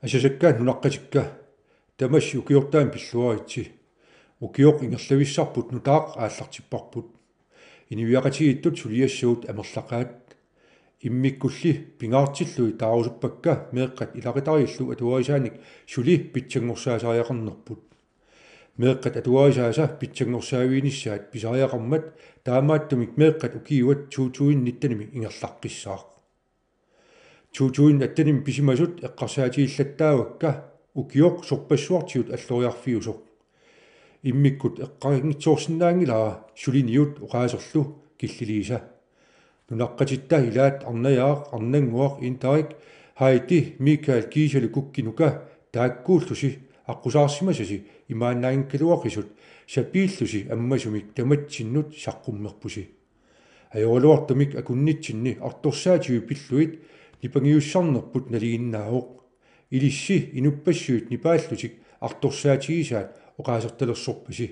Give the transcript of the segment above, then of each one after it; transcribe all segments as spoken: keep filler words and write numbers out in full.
Asasakka nunaqqatikka, tamassi ukiortaami pilluaritsi. Ukioq ingerlavissarput nutaaq aallartipparput. Inuiaqatigiittut suliassavut amerlaqaat. Immikkulli pingaartillugit taarusuppakka meeqqat ilaqutariillu atuarisaanik suli pitsanngorsaasariaqarnerput. Meeqqat atuarisaasa pitsanngorsaaviginissaat pisariaqarmat taamaattumik meeqqat ukiuat to tusind nittenimi ingerlaqqissaaq. To tusind attenimi pisimasut eqqarsaatigillattaavakka ukioq sorpassuartigut alloriarfiusoq. Immikkut eqqaanngitsoorsinnaanngilara suliniut oqaaserlu Killiliisa. Nunaqqatitta ilaat Arnajaaq, Arnannguaq, Intarik, Heidi, Mikael, Kiisalu, Kukki, Nuka taakkuullusi aqqusaarsimasasi imaannaanngikkaluaqisut sapiillusi ammasumik tamatsinnut saqqummerpusi. Ajoraluartumik akunnitsinni artorsaatigut pillugit nipangiussarnerput nalinginnaavoq. Ilissi inuppassuit nipaallutik artorsaatigisaat oqaasertalersorpasi.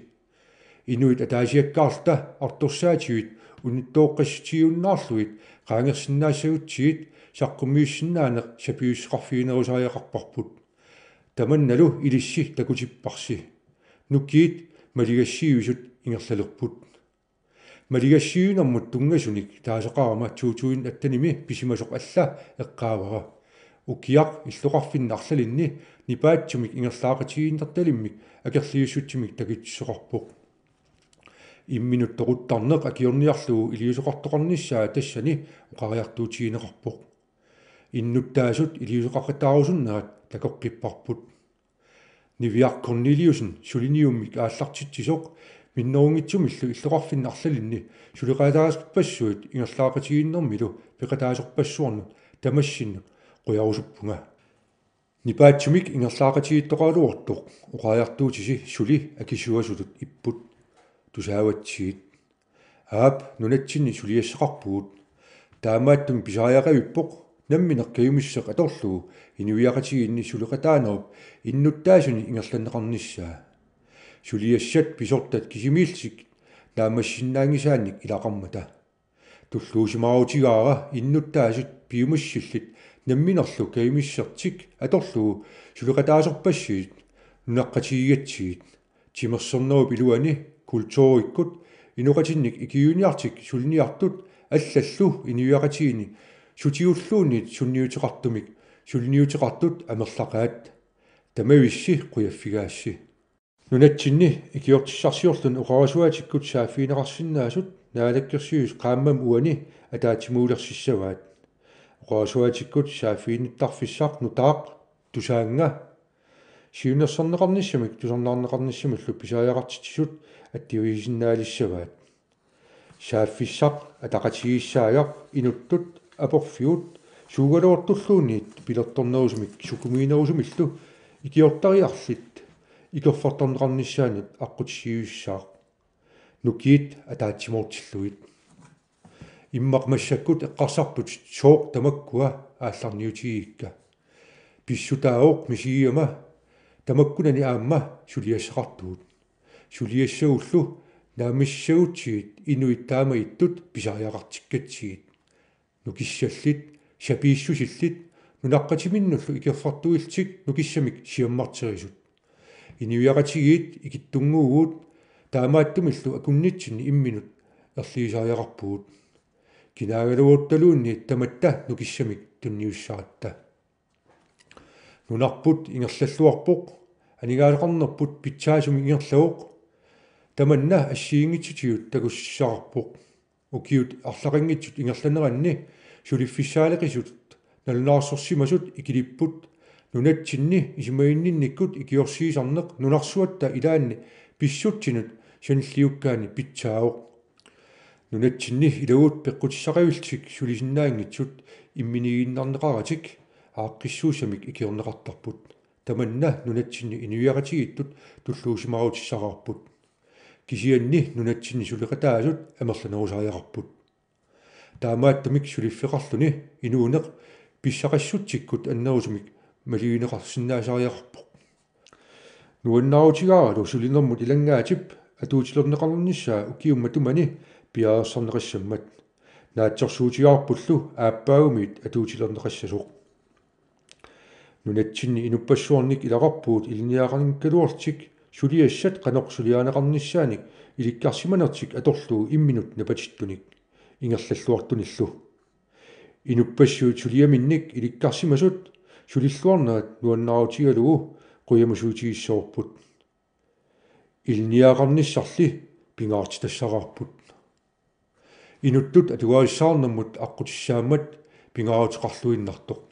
Inuit ataasiakkaarluta artorsaatigut unittooqqassutigiunnaarlugit qaangersinnaassagutsigit saqqummiussinnaaneq sapiusseqarfiginerusariaqarparput. Tamannalu ilissi takutipparsi. Nukiit maligassiuisut ingerlalerput. Maligassiuinermut tunngasunik taasaqarama to tusind attenimi pisimasoq alla eqqaavara: Ukiaq illoqarfinni arlalinni nipaatsumik ingerlaaqatigiinnertalimmik akerliussutsimik takutissoqarpoq. Imminut toquttarneq akiorniarlugu iliuuseqartoqarnissaa tassani oqariartuutigineqarpoq. Innuttaasut iliuuseqaqataarusunnerat takoqqipparput. Niviaq Korneliussen suliniummik aallartitsisoq minnerunngitsumillu illoqarfinni arlalinni suleqataasorpassuit ingerlaaqatigiinnermilu peqataasorpassuarnut tamassinnut qujarusuppunga. Nipaatsumik ingerlaaqatigiittoqaraluartoq oqariartuutisi suli akisuasutut ipput. Tusaavatsigit. Aap, nunatsinni suliassaqarpugut. Taamaattumik pisariaqavippoq nammineq kajumisseq atorlugu inuiaqatigiinni suleqataanerup innuttaasuni ingerlanneqarnissaa. Suliassat pisortat kisimiillutik naammassisinnaanngisaannik ilaqarmata. Tulluusimaarutigaara innuttaasut piumassusillit namminerlu kajumissertik atorlugu suleqataasorpassuit nunaqqatigigatsigit. Timersornerup iluani kulturikkut inoqatinnik ikiuiniartik suliniartut allallu inuiaqatigiinni sutigulluunniit sunniuteqartumik suliniuteqartut amerlaqaat. Tamavissi qujaffigaassi. Nunatsinni ikiortissarsiorluni oqarasuaatikkut saaffigineqarsinnaasut Naalakkersuisut qaammammi uani ataatsimuulersissavaat. Oqarasuaatikkut saaffiginnittarfissaq nutaaq Tusaannga siunnersorneqarnissamik tusarnaarneqarnissamillu pisariaqartitsisut attuussisinnaalissavaat. Saaffissaq ataqatigiissaagaq inuttut aporfigut suugaluartulluunniit pilertornerusumik sukumiinerusumillu ikiortariarlit ikerfartorneqarnissaannut aqqutissiuissaaq. Nukiit ataatsimoortillugit. Immaqa massakkut eqqarsarput sooq tamakkua aallarniutigigikka. Pissutaavoq misigigama tamakkunani aamma suliassaqartugut. Suliassagullu naammassissagutsigit inuit taama ittut pisariaqartikkatsigit. Nukissallit, sapiissusillit, nunaqqatiminnullu ikerfartuillutik nukissamik siammarterisut. Inuiaqatigiit ikittunnguuvugut, taamaattumillu akunnitsinni imminut erligisariaqarpugut. Kinaagaluarutaluunniit tamatta nukissamik tunniussaratta. Nunarput ingerlalluarpoq, aningaasaqarnerput pitsaasumik ingerlavoq, tamanna assigiinngitsutigut takussaqarpoq. Ukiut arlaqanngitsut ingerlaneranni suliffissaaleqisut nalunaarsorsimasut ikilipput, nunatsinni isumaginninnikkut ikiorsiisarneq nunarsuatta ilaanni pissutsinut sanilliukkaanni pitsaavoq. Nunatsinni ilagut peqqutissaqavillutik sulisinnaanngitsut imminiiginnarneqaratik aaqqissuussamik ikiorneqartarput. Tamanna nunatsinni inuiaqatigiittut tulluusimaarutissaraarput. Kisianni nunatsinni suleqataasut amerlanerusariaqarput. Taamaattumik suliffeqarluni inuuneq pissaqassutsikkut annerusumik malugineqarsinnaasariaqarpoq. Nuannaarutigaaralu sulinermut ilanngaatip atuutilerneqarnissaa ukiut matumani piareersarneqassammat. Naatsorsuutigaarpullu aappaagumiit atuutilerneqassasoq. Nunatsinni inuppassuarnik ilaqarpugut ilinniagaqarnikkaluarlutik suliassat qanoq suliarineqarnissaanik ilikkarsimanertik atorlugu imminut napatittunik ingerlalluartunillu. Inuppassuit suliaminnik ilikkarsimasut sulilluarnerat nuannaarutigalugu qujamasuutigissavarput. Ilinniagaqarnissarli pingaartitassaraarput. Inuttut atugaasissaarnermut aqqutissaammat pingaaruteqarluinnartoq.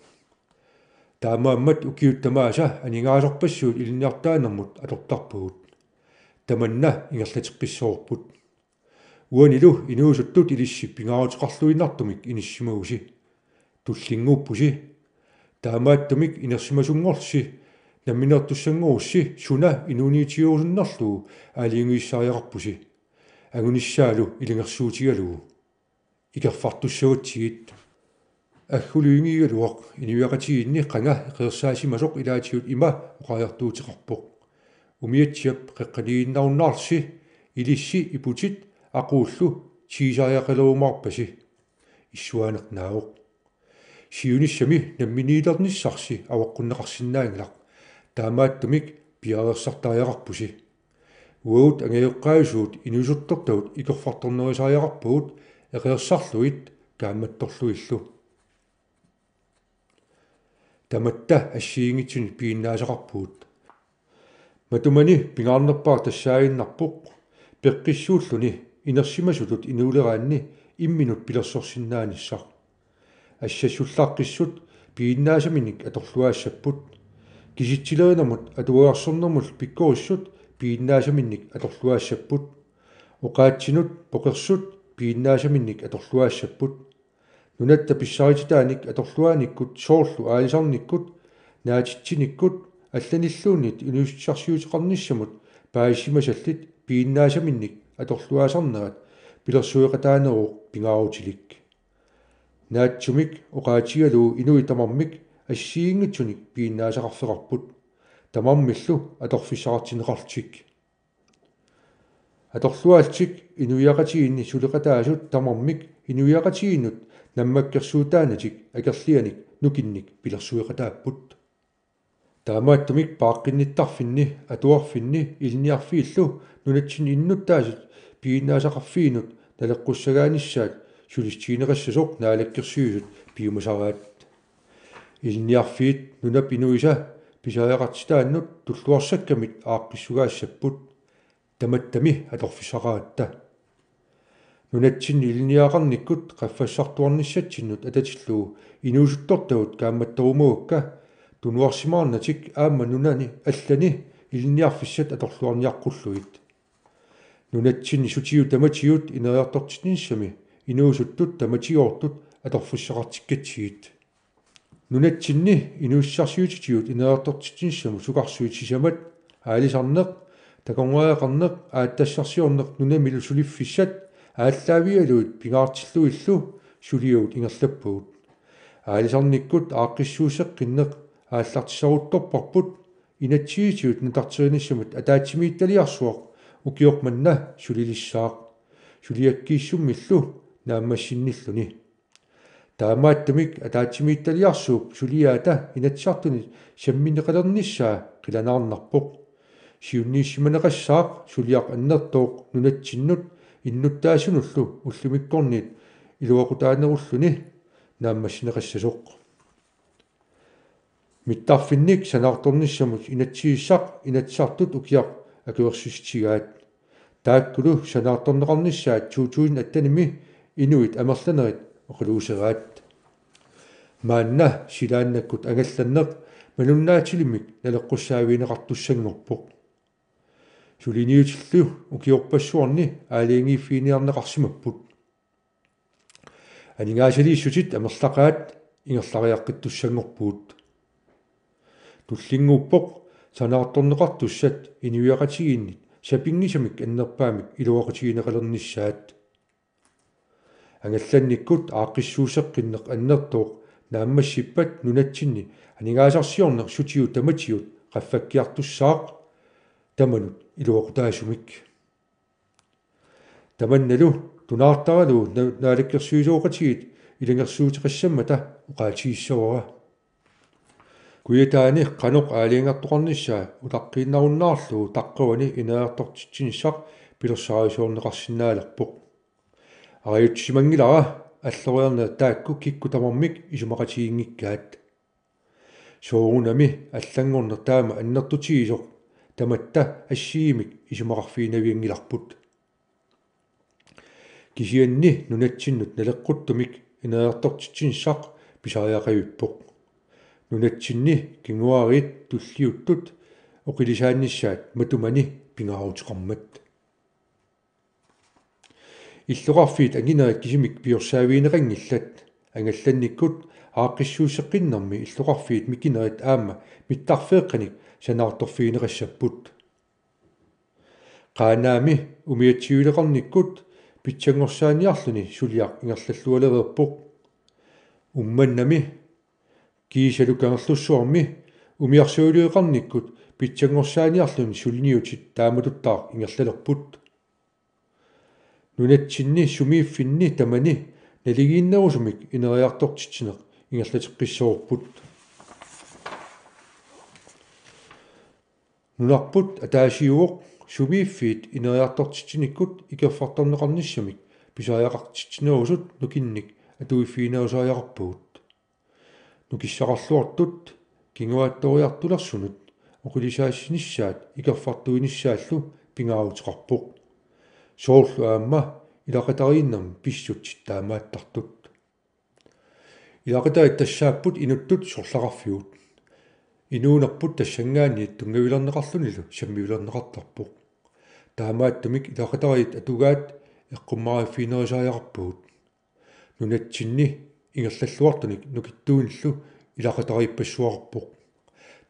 Taamaammat ukiut tamaasa aningaasarpassuit ilinniartitaanermut atortarpagut. Tamanna ingerlateqqissavarput. Uanilu inuusuttut ilissi pingaaruteqarluinnartumik inissimagusi. Tullinnguuppusi. Taamaattumik inersimasunngorlusi nammineertussanngorussi suna inuuniutigerusunnerlugu aalajangiissariaqarpusi. Angunissaalu ilungersuutigalugu. Ikerfartussavatsigit. Agguluinngigaluaq inuiaqatigiinni qanga eqeersaasimasoq ilaatigut ima oqariartuuteqarpoq: Umiatsiap qeqqaniiginnarunnaarlusi ilissi iputit aquullu tigisariaqalerumaarpasi. Issuaaneq naavoq. Siunissami namminiilernissarsi avaqqunneqarsinnaanngilaq. Taamaattumik piareersartariaqarpusi. Uagut angajoqqaajussuit inuusuttortavut ikerfartornerusariaqarpagut eqeersarlugit kaammattorlugillu. Tamatta assigiinngitsunik piginnaasaqarpugut. Matumani pingaarnerpaaq tassaaginnarpoq peqqissuulluni inersimasutut inuuleraanni imminut pilersorsinnaanissaq. Assassullaqqissut piginnaasaminik atorluaassapput. Kisitsilerinermut atuagarsornermut pikkorissut piginnaasaminik atorluaassapput. Oqaatsinut poqersut piginnaasaminik atorluaassapput. Nunatta pissarititaanik atorluaanikkut soorlu aalisarnikkut, naatitsinikkut allanilluunniit inuussutissarsiuteqarnissamut paasisimasallit piginnaasaminik atorluaasarnerat pilersueqataaneruvoq pingaarutilik. Naatsumik oqaatigalugu inuit tamarmik assigiinngitsunik piginnaasaqarfeqarput, tamarmillu atorfissaqartinneqarlutik. Atorluaallutik inuiaqatigiinni suleqataasut tamarmik inuiaqatigiinnut nammakkersuutaanatik akerlianik nukinnik pilersueqataapput. Taamaattumik paaqqinnittarfinni, atuarfinni ilinniarfiillu nunatsinni innuttaasut piginnaasaqarfiinut naleqqussagaanissaat sulissutigineqassasoq Naalakkersuisut piumasaraat. Ilinniarfiit nunap inuisa pisariaqartitaannut tulluarsakkamit aaqqissugaassapput. Tamattami atorfissaqaratta. Nunatsinni ilinniagaqarnikkut qaffassartuarnissatsinnut atatillugu inuusuttortavut kaammattorumavakka, tunuarsimaarnatik aamma nunani allani ilinniarfissat atorluarniaqqullugit. Nunatsinni sutigut tamatigut ineriartortitsinissami inuusuttut tamatigoortut atorfissaqartikkatsigit. Nunatsinni inuussutissarsiutitigut ineriartortitsinissamut sukarsuit sisamat, aalisarneq, takornariaqarneq, aatsitassarsiorneq nunamilu suliffissat aallaavigalugit pingaartillugillu suliavut ingerlappagut. Aalisarnikkut aaqqissuusseqqinneq aallartissaruttorparput, inatsisitigut natarterinissamut ataatsimiititaliarsuaq ukioq manna sulilissaaq, suliakkiissummillu naammassinnilluni. Taamaattumik ataatsimiititaliarsuup suliaata Inatsisartuni sammineqalernissaa qilanaarnarpoq. Siunniissimaneqassaaq suliaq annertooq nunatsinnut innuttaasunullu ullumikkorniit iluaqutaanerulluni naammassineqassasoq. Mittarfinnik sanaartornissamut inatsisissaq Inatsisartut ukiaq akuersissutigaat. Taakkulu sanaartorneqarnissaat to tusind attenimi inuit amerlanerit oqaluuseraat. Maanna silaannakkut angallanneq malunnaatilimmik naleqqussaavigineqartussanngorpoq. Suliniutillu ukiorpassuarni aalajangiiffiginiarneqarsimapput. Aningaasaliissutit amerlaqaat ingerlariaqqittussanngorpugut. Tullinnguuppoq sanaartorneqartussat inuiaqatigiinnit sapinngisamik annerpaamik iluaqutigineqalernissaat. Angallannikkut aaqqissuusseqqinneq annertooq naammassippat nunatsinni aningaasarsiorneq sutigut tamatigut qaffakkiartussaaq tamanut iluaqutaasumik. Tamannalu tunaartaralugu na-, naalakkersuisooqatigiit ilungersuuteqassammata oqaatigissavara. Kujataani qanoq aalajangertoqarnissaa utaqqiinnarunnaarlugu taqqavani ineriartortitsinissaq pilersaarisiorneqarsinnaalerpoq. Arajutsisimanngilara alloriarneq taakku kikkut tamarmik isumaqatiginngikkaat. Soorunami allanngorneq taama annertutigisoq tamatta assigiimmik isumaqarfiinavianngilarput. Kisianni nunatsinnut naleqquttumik ineriartortitsinissaq pisariaqavippoq. Nunatsinni kinguaariit tulliuttut oqilisaannissaat matumani pingaaruteqarmat. Illoqarfiit anginerit kisimik piorsaavigineqanngillat. Angallannikkut aaqqissuusseqqinnermi illoqarfiit mikinerit aamma mittarfeeqqanik sanaartorfigineqassapput. Qaanaami umiatsivileqarnikkut pitsanngorsaaniarluni suliaq ingerlallualereerpoq. Uummannami kiisalu Kangerlussuarmi umiarsualiveqarnikkut pitsanngorsaaniarluni suliniutit taamatuttaaq ingerlalerput. Nunatsinni sumiiffinni tamani naligiinnerusumik ineriartortitsineq ingerlateqqissavarput. Nunarput ataasiuvoq sumiiffiit ineriartortitsinikkut ikerfartorneqarnissamik pisariaqartitsinerusut nukinnik atuiffiginerusariaqarpagut. Nukissaqarluartut kinguaattooriartulersunut oqilisaassinissaat ikerfartuinissaallu pingaaruteqarpoq. Soorlu aamma ilaqutariinnermi pissutsit taamaattartut. Ilaqutariit tassaapput inuttut sorlaqarfigut. Inuunerput tassanngaanniit tunngavilerneqarlunilu sammivilerneqartarpoq. Taamaattumik ilaqutariit atugaat eqqummaariffiginerusariaqarpagut. Nunatsinni ingerlalluartunik nukittuunillu ilaqutariippassuaqarpoq.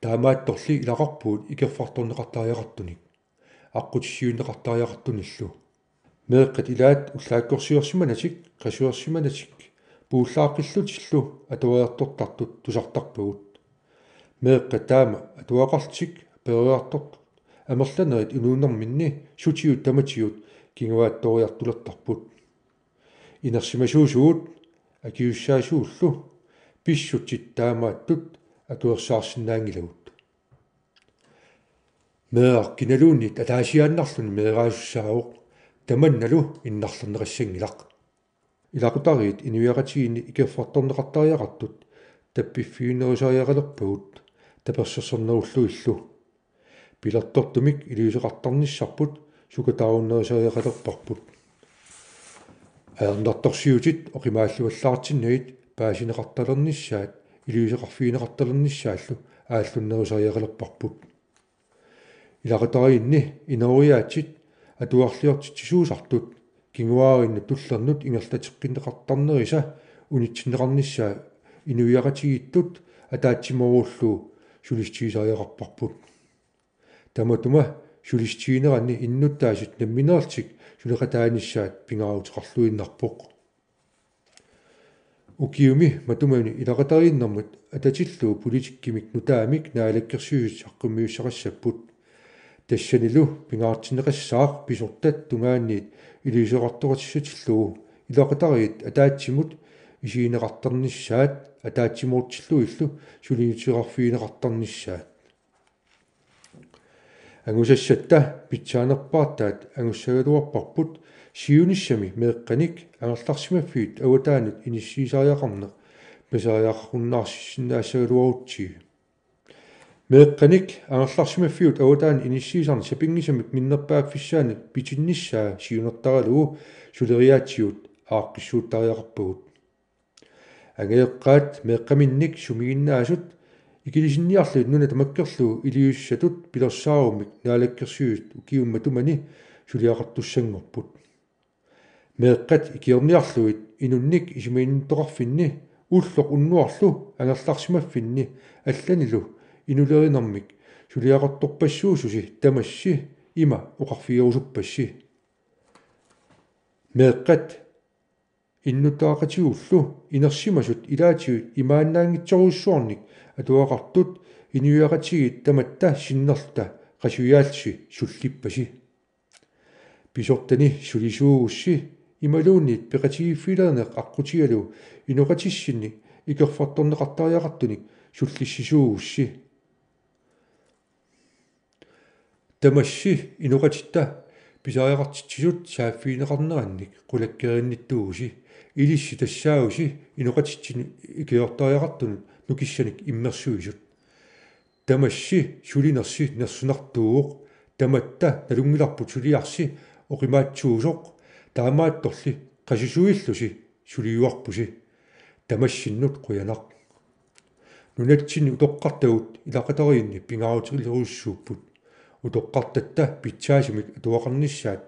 Taamaattorli ilaqarpugut ikerfartorneqartariaqartunik aqqutissiuunneqartariaqartunillu. Meeqqat ilaat ullaakkorsiorsimanatik, qasuersimanatik puullaaqqillutillu atuariartortartut tusartarpagut. Meeqqat taama atuaqarlutik peroriartortut amerlanerit inuunerminni sutigut tamatigut kinguaattooriartulertarput. Inersimasuusugut akisussaasuullu pissutsit taamaattut akuersaarsinnaanngilagut. Meeraq kinaluunniit ataasiaannarluni meeraasussaavoq, tamannalu innarlerneqassanngilaq. Ilaqutariit inuiaqatigiinni ikerfartorneqartariaqartut tappiffiginerusariaqalerpagut tapersersornerullugillu. Pilertortumik iliuuseqartarnissarput sukataarunnerusariaqalerparput. Ajornartorsiutit oqimaalluallaartinnagit paasineqartalernissaat iliuuseqarfigineqartalernissaallu aallunnerusariaqalerparput. Ilaqutariinni inooriaatsit atugarliortitsisuusartut kinguaariinnut tullernut ingerlateqqinneqartarnerisa unitsinneqarnissaa inuiaqatigiittut ataatsimoorullugu sulissutigisariaqarparput. Tamatuma sulissutigineranni innuttaasut nammineerlutik suleqataanissaat pingaaruteqarluinnarpoq. Ukiumi matumani ilaqutariinnermut atatillugu politikkimik nutaamik naalakkersuisut saqqummiussaqassapput. Tassanilu pingaartinneqassaaq pisortat tungaanniit iliuuseqartoqatissatillugu ilaqutariit ataatsimut isigineqartarnissaat ataatsimoortillugillu suliniuteqarfigineqartarnissaat. Angusassatta pitsaanerpaartaat angussagaluarparput siunissami meeqqanik angerlarsimaffiit avataanut inissiisariaqarneq pisariaqarunnaarsisinnaassagaluarutsigit. Meeqqanik angerlarsimaffiit avataanut inissiisarneq sapinngisamik minnerpaaffissaanut pitinnissaa siunertaralugu suleriaatsigut aaqqissuuttariaqarpagut. Angajoqqaat meeqqaminnik sumiginnaasut ikilisinniarlugit nuna tamakkerlugu iliuusissatut pilersaarummik naalakkersuisut ukiumi matumani suliaqartussanngorput. Meeqqat ikiorniarlugit inunnik isumaginnittoqarfinni ulloq unnuarlu angerlarsimaffinni allanilu inulerinermik suliaqartorpassuususi tamassi ima oqarfigerusuppassi. Meeqqat innuttaqatigullu inersimasut ilaatigut imaannaanngitsorujussuarnik atuaqartut inuiaqatigiit tamatta sinnerluta qasujaallisi sullippasi. Pisortani sulisuugussi imaluunniit peqatigiiffilerineq aqqutigalugu inoqatissinni ikerfartorneqartariaqartunik sullissisuugussi. Tamassi inoqatitta pisariaqartitsisut saaffigineqarnerannik qulakkerinnittuugusi, ilissi tassaagusi inoqatitsinnut ikiortariaqartunut nukissanik immersuisut. Tamassi sulinersi nersunartuuvoq, tamatta nalunngilarput suliarsi oqimaatsuusoq, taamaattorli qasusuillusi suliuarpusi. Tamassinnut qujanaq. Nunatsinni utoqqartagut ilaqutariinni pingaarutilerujussuupput. Utoqqartatta pitsaasumik atuaqarnissaat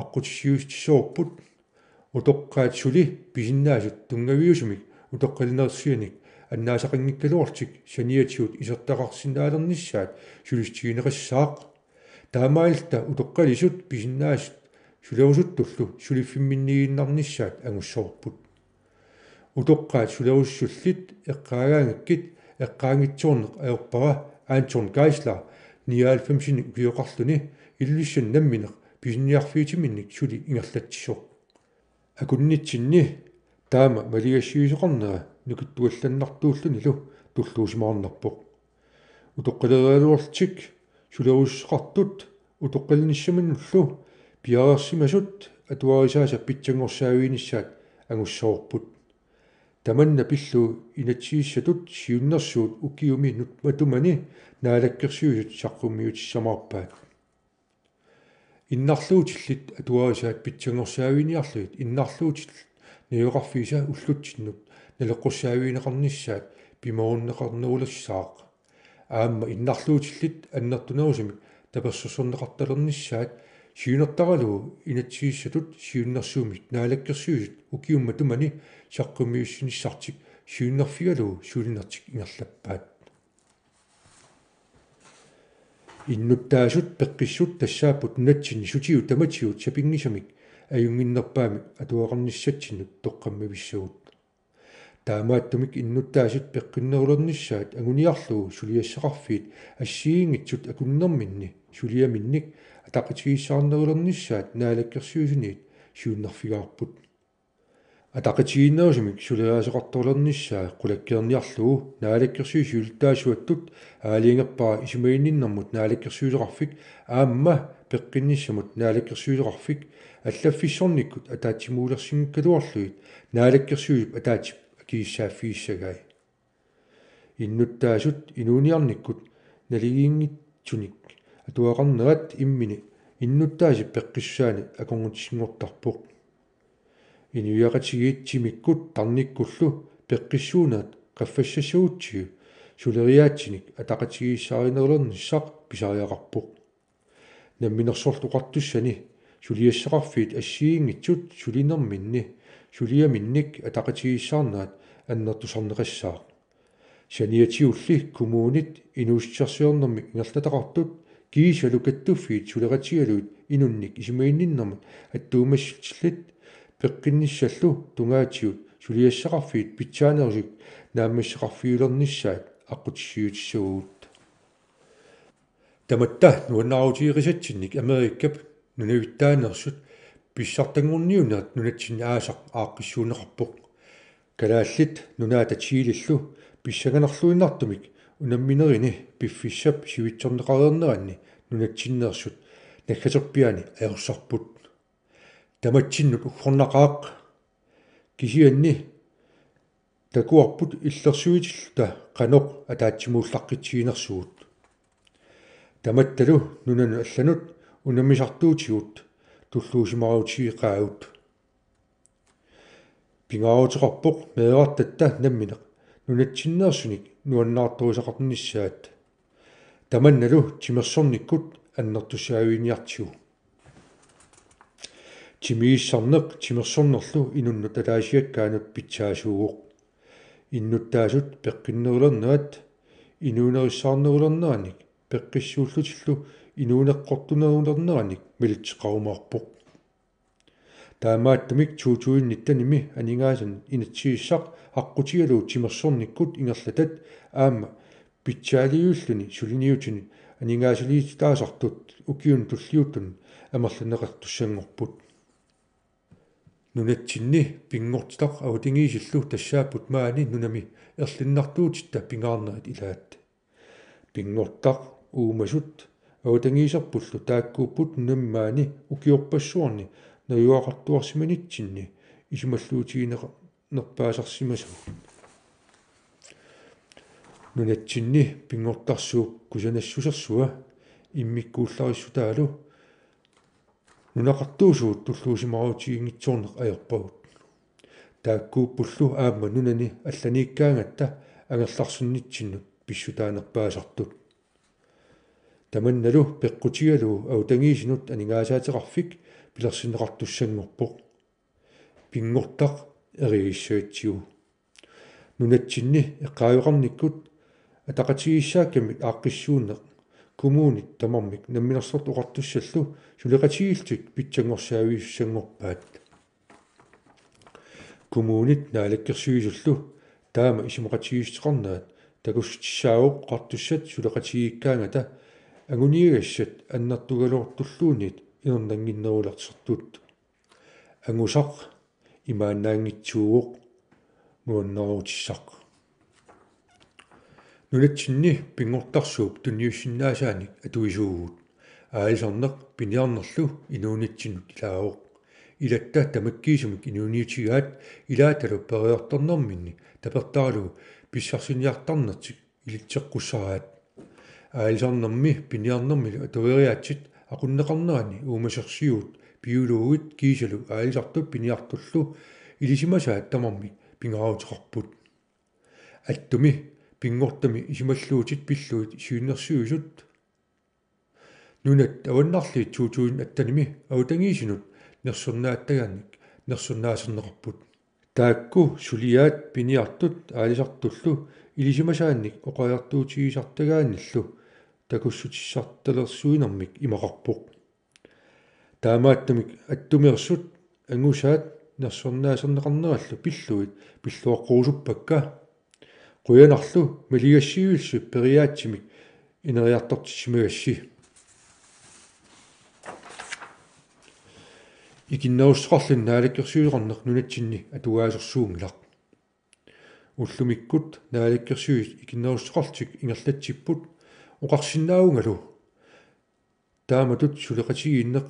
aqqutissiuutissoorupput. Utoqqaat suli pisinnaasut tunngaviusumik utoqqalinersianik annaasaqanngikkaluarlutik saniatigut isertitaqarsinnaalernissaat sulissutigineqassaaq. Taamaalilluta utoqqalisut pisinnaasut sulerusuttullu suliffimminniiginnarnissaat angussavarput. Utoqqaat sulerusullit eqqaagaangakkit eqqaanngitsoorneq ajorpara Anton Geisler nioghalvfemsinik ukioqarluni Ilulissani nammineq pisiniarfiutiminnik suli ingerlatsisoq. Akunnitsinni taama maligassiuisoqarnera nukittuallannartuullunilu tulluusimaarnarpoq. Utoqqaleriaraluarlutik sulerusussuseqartut utoqqalinissamannullu piareersimasut atuarisaasa pitsanngorsaaviginissaat angussavarput. Tamanna pillugu inatsisissatut siunnersuut ukiumi nut-, matumani naalakkersuisut saqqummiutissamaarpaat. Innarluutillit atuarisaat pitsanngorsaaviiniarlugit innarluutillit najugaqarfiisa ullutsinnut naleqqorsaavigineqarnissaat pimoorunneqarnerulissaaq. Aamma innarluutillit annertunerusumik tapersersorneqartalernissaat siunertaralugu inatsisissatut siunnersuummik naalakkersuisut ukiumi matumani saqqummiussinissartik siunnerfigalugu sulinertik ingerlappaat. Innuttaasut peqqissut tassaapput nunatsinni sutigut tamatigut sapinngisamik ajunnginnerpaamik atuaqarnissatsinnut toqqammavissagut. Taamaattumik innuttaasut peqqinnerulernissaat anguniarlugu suliassaqarfiit assigiinngitsut akunnerminni suliaminnik ataqatigiissaarnerulernissaat naalakkersuisuniit siunnerfigaarput. Ataqatigiinnerusumik suleriaaseqartorulernissaa qulakkeerniarlugu naalakkersuisut siulittaasuattut aalajangerpara isumaginninnermut naalakkersuisoqarfik aamma peqqinnissamut naalakkersuisoqarfik allaffissornikkut ataatsimuulersinngikkaluarlugit naalakkersuisup ataatsip akisussaaffigissagai. Innuttaasut inuuniarnikkut naligiinngitsunik atuaqarnerat immini innuttaasut peqqissusaannik akornutinngortarpoq. Inuiaqatigiit timikkut tarnikkullu peqqissuunerat qaffassagutsigu suleriaatsinik ataqatigiissaarinerulernissaq pisariaqarpoq. Namminersorlutik Oqartussani suliassaqarfiit assigiinngitsut sulinerminni suliaminnik ataqatigiissaarnerat annertusarneqassaaq. Saniatigulli kommunit inuussutissarsiornermik ingerlataqartut kiisalu kattuffiit suleqatigalugit inunnik isumaginninnermut attuumassutillit peqqinnissallu tungaatigut suliassaqarfiit pitsaanerusut naammassaqarfiulernissaat aqqutissiuutissavagut. Tamatta nuannaarutigeqisatsinnik Amerikap nunavittaaneersut pissartanngorniunnerat nunatsinni aasaq aaqqissuunneqarpoq. Kalaallit Nunaata Chilellu pissanganarluinnartumik unamminerini piffissap sivitsorneqareerneranni nunatsinneersut naggaterpiaani ajorsarput. Tamatsinnut uggornaqaaq. Kisianni takuarput illersuitilluta qanoq ataatsimuullaqqitsiginersugut. Tamattalu nunanut allanut unammisartuutigut tulluusimaarutigeqaagut. Pingaaruteqarpoq meerartatta nammineq nunatsinneersunik nuannaartorisaqarnissaat. Tamannalu timersornikkut annertussaaviginiartigu. Timigissarneq timersornerlu inunnut ataasiakkaanut pitsaasuuvoq. Innuttaasut peqqinnerulernerat inuunerissaarnerulerneranik peqqissuullutillu inuuneqqortunerulerneranik malitseqarumaarpoq. Taamaattumik to tusind nittenimi aningaasanut inatsisissaq aqqutigalugu timersornikkut ingerlatat aamma pitsaaliuilluni suliniutini aningaasaliisitaasartut ukiuni tulliuttuni amerlaneqartussanngorput. Nunatsinni pinngortitaq avatangiisillu tassaapput maani nunami erlinnartuutitta pingaarnerit ilaat. Pinngortitaq, uumasut, avatangiiserpullu taakkuupput nunami maani ukiorpassuarni najugaqartuarsimanitsinni isumalluutigineqarnerpaasarsimasavut. Nunatsinni pinngortarsuup kusanassusersua immikkuullarissutaalu nunaqartuusugut tulluusimaarutiginngitsoorneq ajorpagut. Taakkuuppullu aamma nunani allaniikkaangatta angerlarsinnitsinnut pissutaanerpaasartut. Tamannalu peqqutigalugu avatangiisinut aningaasaateqarfik pilersinneqartussanngorpoq. Pinngortitaq erigissagatsigu. Nunatsinni eqqaaveqarnikkut ataqatigiissaakkamik aaqqissuunneq kommunit tamarmik Namminersorlutik Oqartussallu suleqatigiillutik pitsanngorsaaviussanngorpaat. Kommunit Naalakkersuisullu taama isumaqatigiissuteqarnerat takussutissaavoq oqartussat suleqatigiikkaangata anguniagassat annertugaluartulluunniit inernannginnerulersertut. Angusaq imaannaanngitsuuvoq, nuannaarutissaq. Nunatsinni pinngortarsuup tunniussinnaasaanik atuisuuvugut. Aalisarneq piniarnerlu inuunitsinnut ilaavoq. Ilatta tamakkiisumik inuuniutigaat ilaatalu periartornerminni tapertaralugu pissarsiniartarnertik ilitseqqussaraat. Aalisarnermi piniarnermilu atueriaatsit aqunneqarnerani uumasersuut, biologit kiisalu aalisartut piniartullu ilisimasaat tamarmik pingaaruteqarput. Attumi pinngortami isumalluutit pillugit siunnersuisut nunat avannarliit to tusind attenimi avatangiisinut nersornaattagaannik nersornaaserneqarput. Taakku suliaat piniartut aalisartullu ilisimasaannik oqariartuutigisartagaannillu takussutissartalersuinermik imaqarpoq. Taamaattumik attumeersut angusaat nersornaaserneqarnerallu pillugit pilluaqqurusuppakka. Qujanarlu maligassiuillusi periaatsimik ineriartortissimagassi. Ikinnerussuteqarluni naalakkersuisoqarneq nunatsinni atugaasersuunngilaq. Ullumikkut naalakkersuisut ikinnerussuteqarlutik ingerlatsipput oqarsinnaavungalu taamatut suleqatigiinneq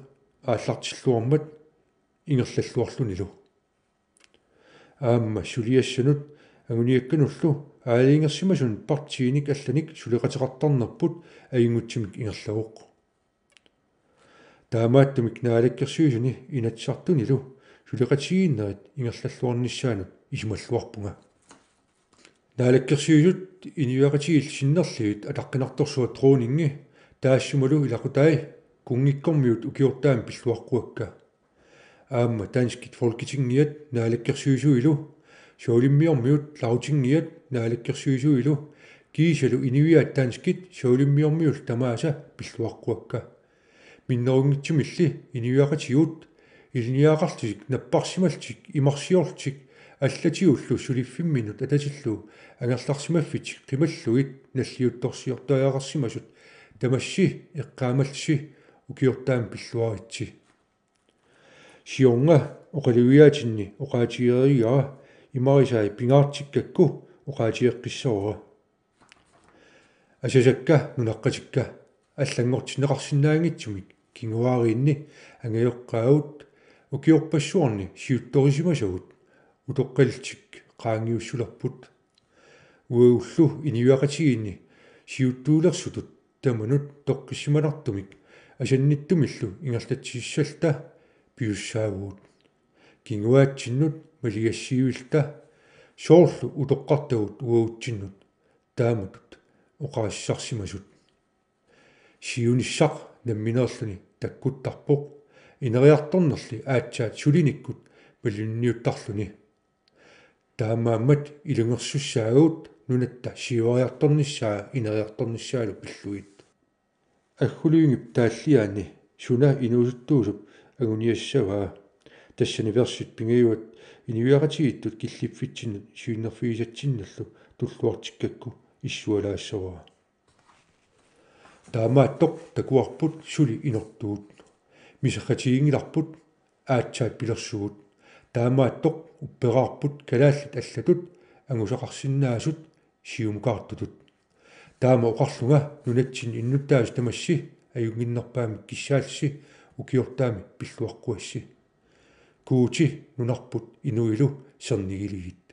aallartilluarmat ingerlalluarlunilu. Aamma suliassanut anguniakkanullu aalajangersimasunut partiinik allanik suleqateqartarnerput ajunngitsumik ingerlavoq. Taamaattumik naalakkersuisuni Inatsisartunilu suleqatigiinnerit ingerlalluarnissaannut isumalluarpunga. Naalakkersuisut inuiaqatigiit sinnerlugit ataqqinartorsuaq dronningi taassumalu ilaqutai kunngikkormiut ukiortaami pilluaqquakka. Aamma danskit Folketingiat naalakkersuisuilu, Savalimmiormiut Lagtingiat naalakkersuisuilu, kiisalu inuiaat danskit Savalimmiormiullu tamaasa pilluaqquakka. Minnerunngitsumilli inuiaqatigiit ilinniagaqarlutik napparsimallutik imarsiorlutik allatigullu suliffimminnut atatillugu angerlarsimaffittik qimallugit nalliuttorsiortariaqarsimasut tamassi eqqaamallusi ukiortaami pilluaritsi. Siorna oqalugiaatinni oqaatigereerigara imarisai pingaartikkakku oqaatigeqqissavara. Asasakka nunaqqatikka allanngortinneqarsinnaanngitsumik kinguaariinni angajoqqaagut ukiorpassuarni siuttorisimasagut utoqqallutik qaangiussulerput. Uagullu inuiaqatigiinni siuttuulersutut tamanut toqqissimanartumik asannittumillu ingerlatsissalluta pisussaavugut. Kinguaatsinnut maligassiuilluta soorlu utoqqartagut uagutsinnut taamatut oqaasissarsimasut. Siunissaq nammineerluni takkuttarpoq ineriartornerli aatsaat sulinikkut malunniuttarluni. Taamaammat ilungersussaagut nunatta siuariartornissaa ineriartornissaalu pillugit. Aggu Lyngep taalliaani suna inuusuttuusup anguniassavaa? Tassani versit pingajuat inuiaqatigiittut killiffitsinnut siunnerfigisatsinnullu tulluartikkakku issualaassavara. Taamaattoq takuarput suli inortugut. Miserratiginngilarput aatsaat pilersugut. Taamaattoq upperaarput kalaallit allatut angusaqarsinnaasut siumukaartutut. Taama oqarlunga nunatsinni innuttaasut tamassi ajunnginnerpaamik kissaallissi ukiortaami pilluaqquassi. Guuti nunarput inuilu sernigiligit.